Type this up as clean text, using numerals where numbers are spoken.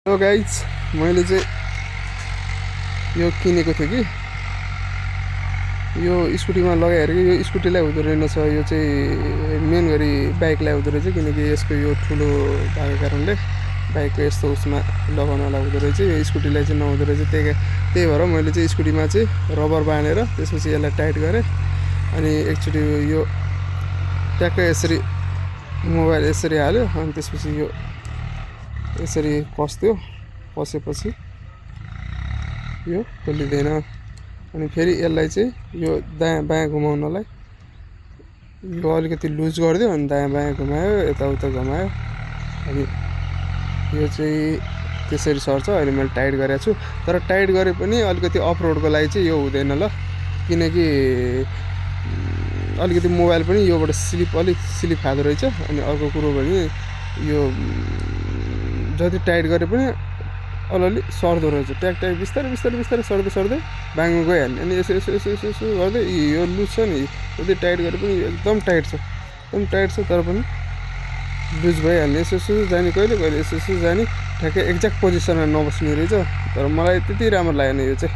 Hello guys, मैले चाहिँ यो किनेको थिएँ कि यो स्कुटीमा लगाएर कि यो स्कुटीलाई हुँदो रहेनछ। यो चाहिँ मेन गरी बाइकलाई हुँदो रहेछ, किनकि यसको यो ठुलो भएको कारणले बाइकको यस्तो उसमा लगाउनलाई हुँदो रहेछ। यो स्कुटीलाई चाहिँ नहुँदो रहेछ। त्यही भएर मैले चाहिँ स्कुटीमा चाहिँ रबर बाँधेर त्यसपछि यसलाई टाइट गरेँ। अनि एकचोटि यो ट्याक्कै यसरी मोबाइल यसरी हाल्यो, अनि त्यसपछि यो यसरी कस्यो। कसेपछि यो खोलिँदैन। अनि फेरि यसलाई चाहिँ यो दायाँ बायाँ घुमाउनलाई यो अलिकति लुज गरिदियो, अनि दायाँ बायाँ घुमायो, यताउता घुमायो, अनि यो चाहिँ त्यसरी सर्छ। अहिले मैले टाइट गरेको छु, तर टाइट गरे पनि अलिकति अफ रोडको लागि चाहिँ यो हुँदैन ल, किनकि अलिकति मोबाइल पनि योबाट अलिक स्लिप खाँदो रहेछ। अनि अर्को कुरो भने यो जति टाइट गरे पनि अलिअलि सर्दो रहेछ। ट्याक बिस्तारै बिस्तारै बिस्तारै सर्दै बाङ्गो गइहाल्ने। अनि यसो यसो यसो यसो यसो गर्दै यो लुज छ नि, जति टाइट गरे पनि एकदम टाइट छ, तर पनि लुज भइहाल्ने। यसो यसो जाने, कहिले कहिले यसो यसो जाने, ठ्याक्कै एक्ज्याक्ट पोजिसनमा नबस्ने रहेछ। तर मलाई त्यति राम्रो लागेन यो चाहिँ।